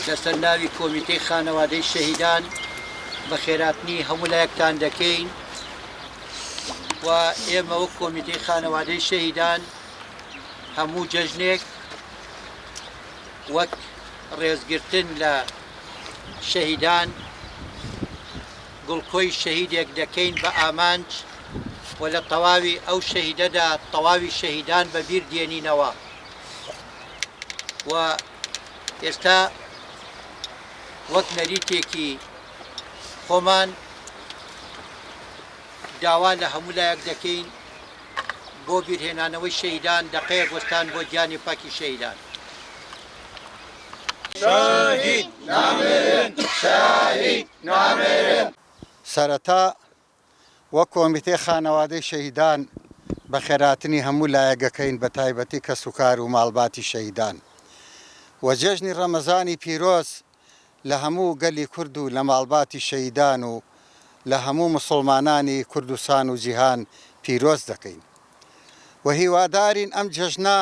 لەسەر ناوی کۆمیتەی خانەوادەی شەهیدان بەخێراتنی هەموو لایەکتان دەکەین و ئێمە وەک کۆمیتەی خانەوادەی شەهیدان هەموو جەژنێک وەک ڕێزگرتن لە شەهیدان گوڵکۆی شەهیدێک دەکەین بە ئامانج و لە تەواوی ئەو شەهیدەدا تەواوی شەهیدان بە بیر دێنینەوە و ئێستا وەک نەریتێکی خۆمان داوا لە هەموو لایەک دەکەین بۆ بیرهێنانەوەی شەهیدان دەقەیەک وەستان بۆ گیانی پاکی شەهیدان. شەهید نامرن شەهید نامرن. سەرەتا وەک کۆمیتەی خانەوادەی شەهیدان بەخێرهاتنی هەموو لایەک ئەکەین بەتایبەتی کەسوکار و ماڵباتی شەهیدان و جێژنی ڕەمەزانی پیرۆز لە هەموو گەلی کورد و لە ماڵباتی شەهیدان و لە هەموو موسوڵمانانی کوردستان و جیهان پیرۆز دەکەین و هیوادارین ئەم جێژنە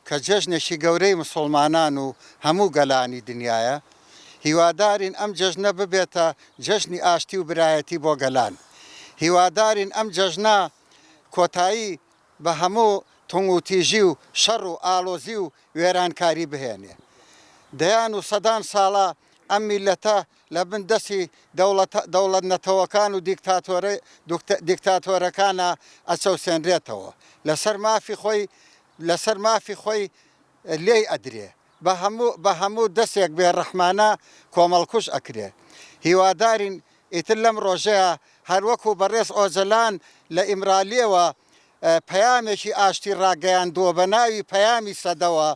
کە جەژنێکی گەورەی مسوڵمانان و هەموو گەلانی دنیایە، هیوادارین ئەم جەژنە ببێتە جەژنی ئاشتی و برایەتی بۆ گەلان. هیوادارین ئەم جەژنە کۆتایی بە هەموو توندوتیژی و شەڕ و ئاڵۆزی و وێرانکاری بهێنێ. دەیان و سەدان ساڵە ئەم میللەتە لە بن دەستی دەوڵەتە دەوڵەت نەتەوەکان و دیکتاتۆرە دیکتاتۆرەکانا ئەچەوسێنرێتەوە. لەسەر مافی خۆی لەسەر مافی خۆی لێی ئەدرێ بە هەموو بە هەموو دەسێک بێ ڕەحمانە کۆمەڵکوژ ئەکرێ هیوادارین ئیتر لەم ڕۆژەیا هەر وەکو بەڕێز ئۆجەلان لە ئیمرالیەوە پەیامێکی ئاشتی ڕاگەیاندووە بە ناوی پەیامی سەدەوە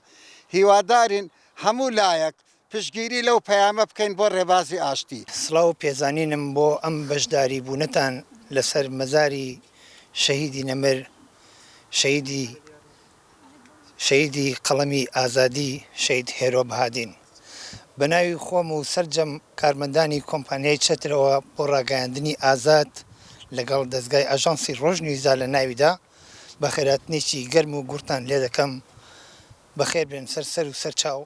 هیوادارین هەموو لایەک پشتگیری لەو پەیامە بکەین بۆ ڕێبازی ئاشتی. سڵاو و پێزانینم بۆ ئەم بەشداری بوونەتان لەسەر مەزاری شەهیدی نەمر شەهیدی شەهیدی قەڵەمی ئازادی شەهید هێرۆ بەهادین. بە ناوی خۆم و سەرجەم کارمەندانی کۆمپانیای چەترەوە بۆ ڕاگەیاندنی ئازاد لەگەڵ دەزگای ئاژانسی ڕۆژ نیوزدا لە ناویدا بەخێرهاتنێکی گەرم و گوڕتان لێدەکەم. بەخێر بێن سەر سەر و سەر چاو.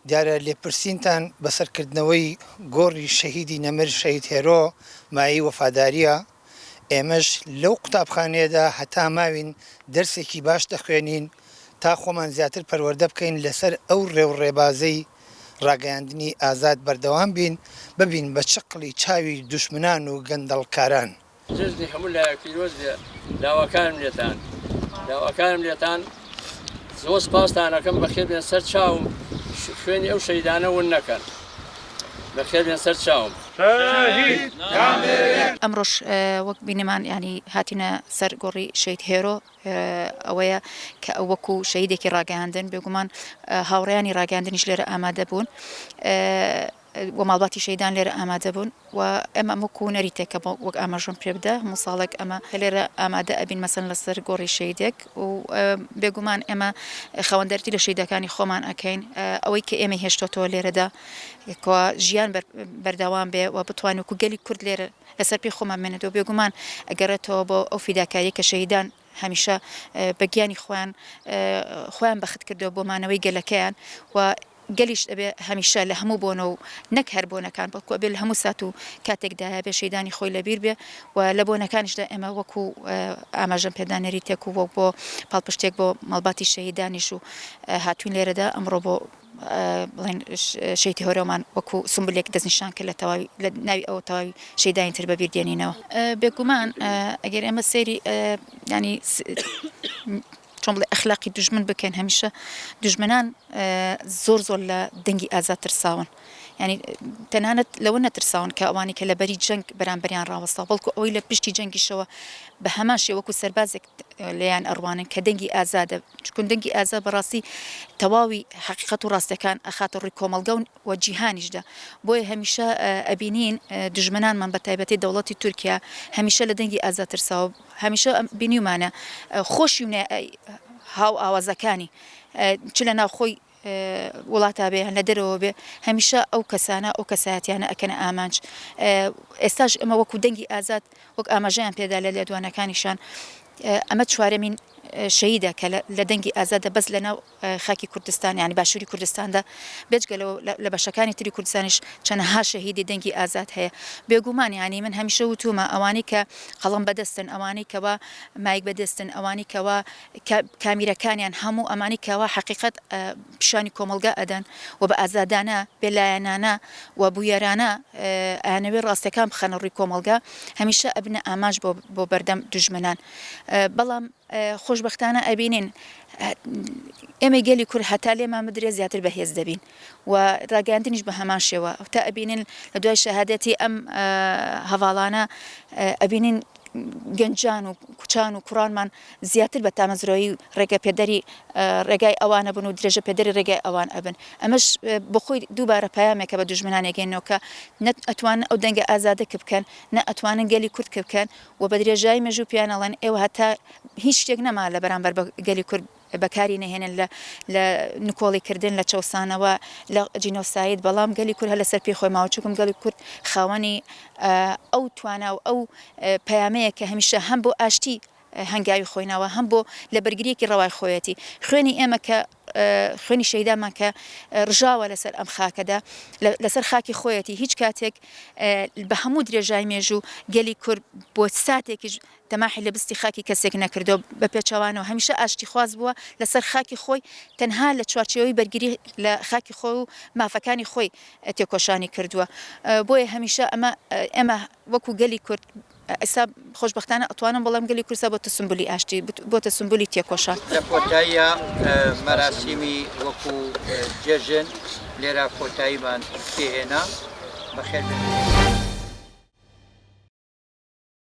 دیارە لێپرسینتان بەسەر کردنەوەی گۆڕی شەهیدی نەمر شەهید هێرۆ مایەی وەفادارییە، ئێمەش لەو قوتابخانەیەدا هەتا ماوین دەرسێکی باش دەخوێنین تا خۆمان زیاتر پەروەردە بکەین لەسەر ئەو ڕێ و ڕێبازەی ڕاگەیاندنی ئازاد بەردەوام بین ببین بە چقڵی چاوی دوژمنان و گەندەڵکاران. جەژنی هەموو لایەک پیرۆز بێ داواکارم لێتان داواکارم لێتان زۆر سپاستان ئەکەم بەخێر بێن سەر چاوم خوێنی ئەو شەیدانە ون نەکەن بەخێر بێن سەر چاوم. شەهید نامرن. ئەمڕۆش وەک بینیمان یانی هاتینە سەر گۆڕی شەهید هێرۆ ئەوەیە کە ئەو وەکو شەهیدێکی ڕاگەیاندن بێگومان هاوڕێیانی ڕاگەیاندنیش لێرە ئامادە بوون. و ماڵباتی شەهیدان لێرە ئامادە بوون و ئێمە ئەم وەکوو نەریتێکە بۆ وەک ئاماژەم پێ بدە هەموو ساڵێک ئەمە لێرە ئامادە ئەبین مەسەن لەسەر گۆڕی شەهیدێک و بێگومان ئێمە خاوەندارێتی لە شەهیدەکانی خۆمان ئەکەین ئەوەی کە ئێمەی هێشتۆتەوە لێرەدا کەوا ژیان بەردەوام بێ و بتوانین وەکوو گەلی کورد لێرە لەسەر پێی خۆمان بمێنێتەوە بێگومان ئەگەڕێتەوە بۆ ئەو فیداکارییە کە شەهیدان هەمیشە بە گیانی خۆیان خۆیان بەخت کردووە بۆ مانەوەی گەلەکەیان و گەلیش ئەبێ هەمیشە لە هەموو بۆنە و نەک هەر بۆنەکان بەڵکو ئەبێ لە هەموو سات و کاتێکدایە بێ شەیدانی خۆی لەبیر بێ و لە بۆنەکانیشدا ئێمە وەکو ئاماژەم پێدا نەریتێک و وەک بۆ پاڵپشتێک بۆ ماڵباتی شەهیدانیش و هاتوین لێرەدا ئەمڕۆ بۆ بڵێن شەهید هۆرەومان وەکو سومبلێک دەستنیشان کرد لە تەواوی لە ناوی ئەوە تەواوی شەهیدانی تر بەبیر دێنینەوە. بێگومان ئەگەر ئێمە سەیری یانی چۆن بڵێ ئەخلاقی دوژمن بکەین هەمیشە دوژمنان زۆر زۆر لە دەنگی ئازاد ترساون یانی تەنانەت لەوە نەترساون کە ئەوانی کە لە بەری جەنگ بەرامبەریان ڕاوەستا بەڵکو ئەوەی لە پشتی جەنگیشەوە بە هەمان شێوە وەکو سەربازێک لێیان ئەڕوانن کە دەنگی ئازادە چکون دەنگی ئازاد بەڕاستی تەواوی حەقیقەت و ڕاستەکان ئەخاتە ڕووی کۆمەڵگە و جیهانیشدا بۆیە هەمیشە ئەبینین دوژمنانمان بە تایبەتی دەوڵەتی تورکیا هەمیشە لە دەنگی ئازاد ترساوە هەمیشە بینیومانە خۆشی و هاو ئاوازەکانی چ لە ناوخۆی وڵاتا بێ یان لە دەرەوە بێ هەمیشە ئەو کەسانە ئەو کەسایەتیانە ئەکەنە ئامانج ئێستاش ئێمە وەکو دەنگی ئازاد وەک ئاماژەیان پێدا لە لێدوانەکانیشان ئەمە چوارەمین. شەهیدە کە لە دەنگی ئازادە بەس لەناو خاکی کوردستان یانی باشووری کوردستاندا بێجگە لەوە لە بەشەکانی تری کوردستانیش چەنەها شەهیدی دەنگی ئازاد هەیە بێگومان یانی من هەمیشە وتومە ئەوانەی کە قەڵەم بەدەستن ئەوانەی کەوا مایک بەدەستن ئەوانەی کەوا کامیرەکانیان هەموو ئەمانەی کەوا حەقیقەت پیشانی کۆمەڵگا ئەدەن و بە ئازادانە بێلایەنانە و بویەرانە ئەیانەوێ ڕاستەکان بخەنە ڕووی کۆمەڵگا هەمیشە ئەبنە ئامانج بۆ بۆ بەردەم دوژمنان بەڵام خۆشبەختانە ئەبینین ئێمەی گەلی کورد هەتا لێمان بدرێت زیاتر بەهێز دەبین و ڕاگەیاندنیش بە هەمان شێوە تا ئەبینین لە دوای شەهادەتی ئەم هەڤاڵانە ئەبینین گەنجان و کوچان و کوڕانمان زیاتر بە تامەزرۆیی و ڕێگە پێدەری ڕێگای ئەوانە بن و درێژە پێدەری ڕێگای ئەوان ئەبن ئەمەش بۆخۆی دووبارە پەیامێکە بە دوژمنان ئەگەینەوە کە نە ئەتوانن ئەو دەنگە ئازادە کپ کەن نە ئەتوانن گەلی کورد کپ کەن و بە درێژایی مێژوو پێیان ئەڵێن ئێوە هەتا هیچ شتێک نەما لە بەرامبەر بە گەلی کورد بەکاری نەهێنن لە لە نکۆڵی کردن لە چەوسانەوە لە جینۆساید بەڵام گەلی کورد هەر لەسەر پێی خۆی ماوە چونکم گەلی کورد خاوەنی ئەو توانا و ئەو پەیامەیە کە هەمیشە هەم بۆ ئاشتی هەنگاوی خۆی ناوە هەم بۆ لە بەرگریەکی ڕەوای خۆیەتی خوێنی ئێمە کە خوێنی شەهیدانمان کە ڕژاوە لەسەر ئەم خاکەدا لەسەر خاکی خۆیەتی هیچ کاتێک بە هەموو درێژای مێژوو گەلی کورد بۆ ساتێکیش تەماحی لە بستی خاکی کەسێک نەکردو بە پێچەوانەوە هەمیشە ئاشتیخواز بووە لەسەر خاکی خۆی تەنها لە چوارچێوەی بەرگری لە خاکی خۆی و مافەکانی خۆی تێکۆشانی کردووە بۆیە هەمیشە ئەمە ئێمە وەکو گەلی کورد ئێستا خۆشبەختانە ئەتوانم بڵێم گەلی کوردستان بۆتە سمبولی ئاشتی، بۆتە سمبولی تێکۆشان. لە کۆتاییا مەراسیمی وەکو جەژن لێرە کۆتاییمان پێهێنا. بەخێربێن.